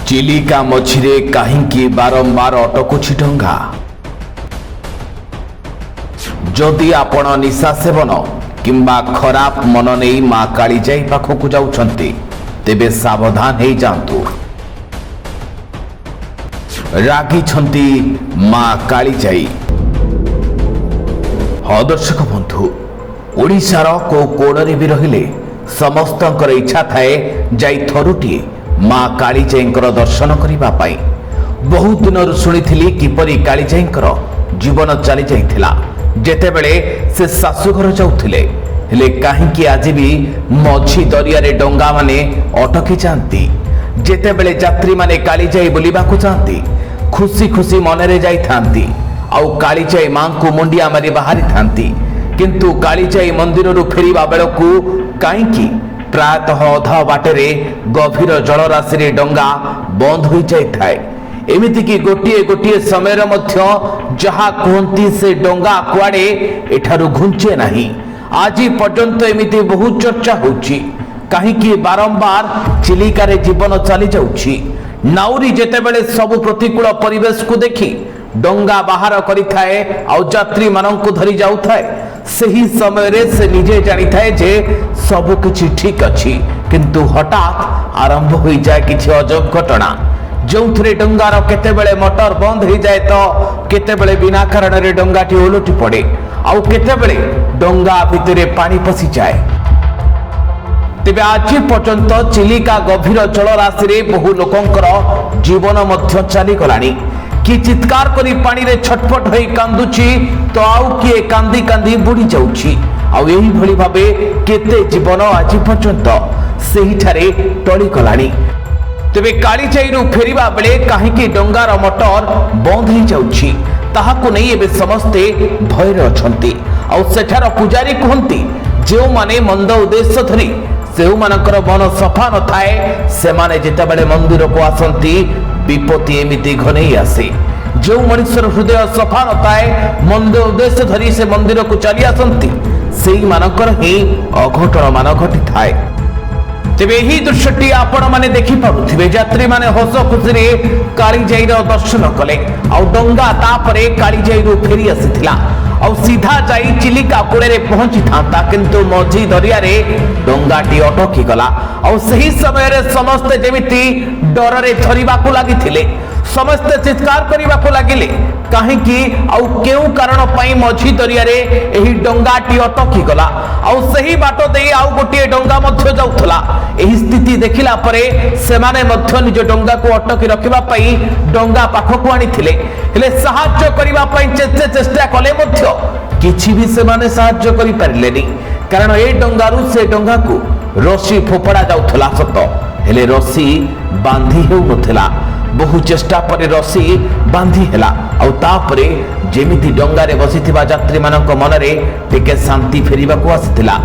ଚିଲିକା ମଝିରେ କାହିଁକି ବାରମ୍ବାର ଅଟକୁଛି ଡଙ୍ଗା? ଯଦି ଆପଣ ନିଶା ସେବନ କିମ୍ବା ଖରାପ ମନ ନେଇ ମା କାଳିଜାଇ ପାଖକୁ ଯାଉଛନ୍ତି, ତେବେ ସାବଧାନ ହେଇଯାଆନ୍ତୁ। ରାଗିଛନ୍ତି ମା କାଳିଜାଇ। ହଁ ଦର୍ଶକ ବନ୍ଧୁ, ଓଡ଼ିଶାର କୋଉ କୋଣରେ ବି ରହିଲେ ସମସ୍ତଙ୍କର ଇଚ୍ଛା ଥାଏ ଯାଇ ଥରୁଟିଏ ମା କାଳିଜାଇଙ୍କର ଦର୍ଶନ କରିବା ପାଇଁ। ବହୁତ ଦିନରୁ ଶୁଣିଥିଲି କିପରି କାଳିଜାଇଙ୍କର ଜୀବନ ଚାଲି ଯାଇଥିଲା ଯେତେବେଳେ ସେ ଶାଶୁଘର ଯାଉଥିଲେ। ହେଲେ କାହିଁକି ଆଜି ବି ମଝି ଦରିଆରେ ଡଙ୍ଗାମାନେ ଅଟକି ଯାଆନ୍ତି? ଯେତେବେଳେ ଯାତ୍ରୀମାନେ କାଳିଜାଇ ବୁଲିବାକୁ ଯାଆନ୍ତି, ଖୁସି ଖୁସି ମନରେ ଯାଇଥାନ୍ତି ଆଉ କାଳିଜାଇ ମାଙ୍କୁ ମୁଣ୍ଡିଆ ମାରି ବାହାରିଥାନ୍ତି। କିନ୍ତୁ କାଳିଜାଇ ମନ୍ଦିରରୁ ଫେରିବା ବେଳକୁ କାହିଁକି ପ୍ରାୟତଃ ଅଧା ବାଟରେ ଗଭୀର ଜଳରାଶିରେ ଡଙ୍ଗା ବନ୍ଦ ହୋଇଯାଇଥାଏ। ଏମିତିକି ଗୋଟିଏ ଗୋଟିଏ ସମୟରେ ମଧ୍ୟ ଯାହା କୁହନ୍ତି, ସେ ଡଙ୍ଗା କୁଆଡ଼େ ଏଠାରୁ ଘୁଞ୍ଚେ ନାହିଁ। ଆଜି ପର୍ଯ୍ୟନ୍ତ ଏମିତି ବହୁତ ଚର୍ଚ୍ଚା ହେଉଛି, କାହିଁକି ବାରମ୍ବାର ଚିଲିକାରେ ଜୀବନ ଚାଲିଯାଉଛି? ନାଉରୀ ଯେତେବେଳେ ସବୁ ପ୍ରତିକୂଳ ପରିବେଶକୁ ଦେଖି ଡଙ୍ଗା ବାହାର କରିଥାଏ ଆଉ ଯାତ୍ରୀମାନଙ୍କୁ ଧରି ଯାଉଥାଏ, ସେହି ସମୟରେ ସେ ନିଜେ ଜାଣିଥାଏ ଯେ ସବୁ କିଛି ଠିକ ଅଛି। କିନ୍ତୁ ହଠାତ୍ ଆରମ୍ଭ ହୋଇଯାଏ କିଛି ଅଜବ ଘଟଣା, ଯେଉଁଥିରେ ଡଙ୍ଗାର କେତେବେଳେ ମଟର ବନ୍ଦ ହୋଇଯାଏ ତ କେତେବେଳେ ବିନା କାରଣରେ ଡଙ୍ଗାଟି ଓଲଟି ପଡ଼େ, ଆଉ କେତେବେଳେ ଡଙ୍ଗା ଭିତରେ ପାଣି ପଶିଯାଏ। ତେବେ ଆଜି ପର୍ଯ୍ୟନ୍ତ ଚିଲିକା ଗଭୀର ଜଳରାଶିରେ ବହୁ ଲୋକଙ୍କର ଜୀବନ ମଧ୍ୟ ଚାଲିଗଲାଣି। କିଏ ଚିତ୍କାର କରି ପାଣିରେ ଛଟପଟ ହୋଇ କାନ୍ଦୁଛି ତ ଆଉ କିଏ କାନ୍ଦି କାନ୍ଦି ବୁଡ଼ି ଯାଉଛି। ଆଉ ଏହିଭଳି ଭାବେ କେତେ ଜୀବନ ଆଜି ପର୍ଯ୍ୟନ୍ତ ସେହିଠାରେ ଟଳିଗଲାଣି। ତେବେ କାଳିଜାଇରୁ ଫେରିବା ବେଳେ କାହିଁକି ଡଙ୍ଗାର ମଟର ବନ୍ଦ ହେଇଯାଉଛି, ତାହାକୁ ନେଇ ଏବେ ସମସ୍ତେ ଭୟରେ ଅଛନ୍ତି। ଆଉ ସେଠାର ପୂଜାରୀ କୁହନ୍ତି, ଯେଉଁମାନେ ମନ୍ଦ ଉଦ୍ଦେଶ୍ୟ ଧରି, ଯେଉଁମାନଙ୍କର ମନ ସଫା ନଥାଏ, ସେମାନେ ଯେତେବେଳେ ମନ୍ଦିରକୁ ଆସନ୍ତି, ବିପତ୍ତି ଏମିତି ଘନେଇ ଆସେ। ଯେଉଁ ମଣିଷର ହୃଦୟ ସଫା ନଥାଏ, ମନ୍ଦ ଉଦ୍ଦେଶ୍ୟ ଧରି ସେ ମନ୍ଦିରକୁ ଚାଲି ଆସନ୍ତି, ସେଇମାନଙ୍କର ହିଁ ଅଘଟଣ ମାନ ଘଟିଥାଏ। ତେବେ ଏହି ଦୃଶ୍ୟଟି ଆପଣମାନେ ଦେଖିପାରୁଥିବେ। ଯାତ୍ରୀମାନେ ହସ ଖୁସିରେ କାଳିଜାଇର ଦର୍ଶନ କଲେ ଆଉ ଡଙ୍ଗା ତାପରେ କାଳିଜାଇରୁ ଫେରି ଆସିଥିଲା ଆଉ ସିଧା ଯାଇ ଚିଲିକା କୂଳରେ ପହଞ୍ଚିଥାନ୍ତା। କିନ୍ତୁ ମଝି ଦରିଆରେ ଡଙ୍ଗାଟି ଅଟକିଗଲା ଆଉ ସେହି ସମୟରେ ସମସ୍ତେ ଯେମିତି ଡରରେ ଥରିବାକୁ ଲାଗିଥିଲେ। ସମସ୍ତେ ଚିତ୍କାର କରିବାକୁ ଲାଗିଲେ, କାହିଁକି ଆଉ କେଉଁ କାରଣ ପାଇଁ ମଝି ଦରିଆରେ ଏହି ଡଙ୍ଗାଟି ଅଟକିଗଲା? ଆଉ ସେହି ବାଟ ଦେଇ ଆଉ ଗୋଟିଏ ଡଙ୍ଗା ମଧ୍ୟ ଯାଉଥିଲା। ଏହି ସ୍ଥିତି ଦେଖିଲା ପରେ ସେମାନେ ମଧ୍ୟ ନିଜ ଡଙ୍ଗାକୁ ଅଟକି ରଖିବା ପାଇଁ ଡଙ୍ଗା ପାଖକୁ ଆଣିଥିଲେ। ହେଲେ ସାହାଯ୍ୟ କରିବା ପାଇଁ ଯେତେ ଚେଷ୍ଟା କଲେ ମଧ୍ୟ କିଛି ବି ସେମାନେ ସାହାଯ୍ୟ କରିପାରିଲେନି, କାରଣ ଏ ଡଙ୍ଗାରୁ ସେ ଡଙ୍ଗାକୁ ରସି ଫୋପଡ଼ା ଯାଉଥିଲା ସତ, ହେଲେ ରସି ବାନ୍ଧି ହେଉନଥିଲା। ବହୁ ଚେଷ୍ଟା ପରେ ରସି ବାନ୍ଧି ହେଲା ଆଉ ତାପରେ ଯେମିତି ଡଙ୍ଗାରେ ବସିଥିବା ଯାତ୍ରୀମାନଙ୍କ ମନରେ ଟିକେ ଶାନ୍ତି ଫେରିବାକୁ ଆସିଥିଲା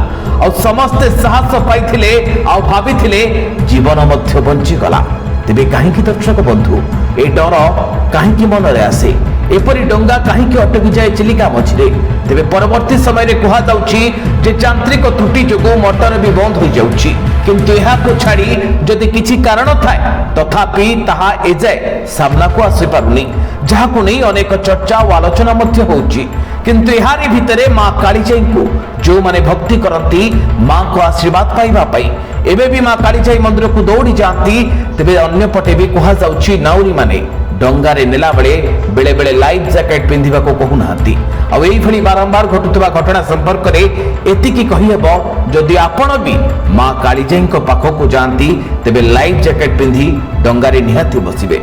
ଆଉ ସମସ୍ତେ ସାହସ ପାଇଥିଲେ ଆଉ ଭାବିଥିଲେ ଜୀବନ ମଧ୍ୟ ବଞ୍ଚିଗଲା। ତେବେ କାହିଁକି ଦର୍ଶକ ବନ୍ଧୁ, ଏ ଡର କାହିଁକି ମନରେ ଆସେ? ଏପରି ଡଙ୍ଗା କାହିଁକି ଅଟକି ଯାଏ ଚିଲିକା ମଝିରେ? ତେବେ ପରବର୍ତ୍ତୀ ସମୟରେ କୁହାଯାଉଛି ଯେ ଯାନ୍ତ୍ରିକ ତ୍ରୁଟି ଯୋଗୁଁ ମଟର ବି ବନ୍ଦ ହୋଇଯାଉଛି। କିନ୍ତୁ ଏହାକୁ ଛାଡ଼ି ଯଦି କିଛି କାରଣ ଥାଏ, ତଥାପି ତାହା ଏଯାଏ ସାମ୍ନାକୁ ଆସିପାରୁନି, ଯାହାକୁ ନେଇ ଅନେକ ଚର୍ଚ୍ଚା ଓ ଆଲୋଚନା ମଧ୍ୟ ହେଉଛି। କିନ୍ତୁ ଏହାରି ଭିତରେ ମା କାଳିଜାଇଙ୍କୁ ଯେଉଁମାନେ ଭକ୍ତି କରନ୍ତି, ମାଙ୍କ ଆଶୀର୍ବାଦ ପାଇବା ପାଇଁ ଏବେ ବି ମା କାଳିଜାଇ ମନ୍ଦିରକୁ ଦୌଡ଼ି ଯାଆନ୍ତି। ତେବେ ଅନ୍ୟପଟେ ବି କୁହାଯାଉଛି, ନାଉରୀମାନେ ଡଙ୍ଗାରେ ନେଲାବେଳେ ବେଳେ ବେଳେ ଲାଇଫ୍ ଜ୍ୟାକେଟ୍ ପିନ୍ଧିବାକୁ କହୁନାହାନ୍ତି। ଆଉ ଏଇଭଳି ବାରମ୍ବାର ଘଟୁଥିବା ଘଟଣା ସମ୍ପର୍କରେ ଏତିକି କହିହେବ, ଯଦି ଆପଣ ବି ମା କାଳିଜାଇଙ୍କ ପାଖକୁ ଯାଆନ୍ତି, ତେବେ ଲାଇଫ୍ ଜ୍ୟାକେଟ୍ ପିନ୍ଧି ଡଙ୍ଗାରେ ନିହାତି ବସିବେ।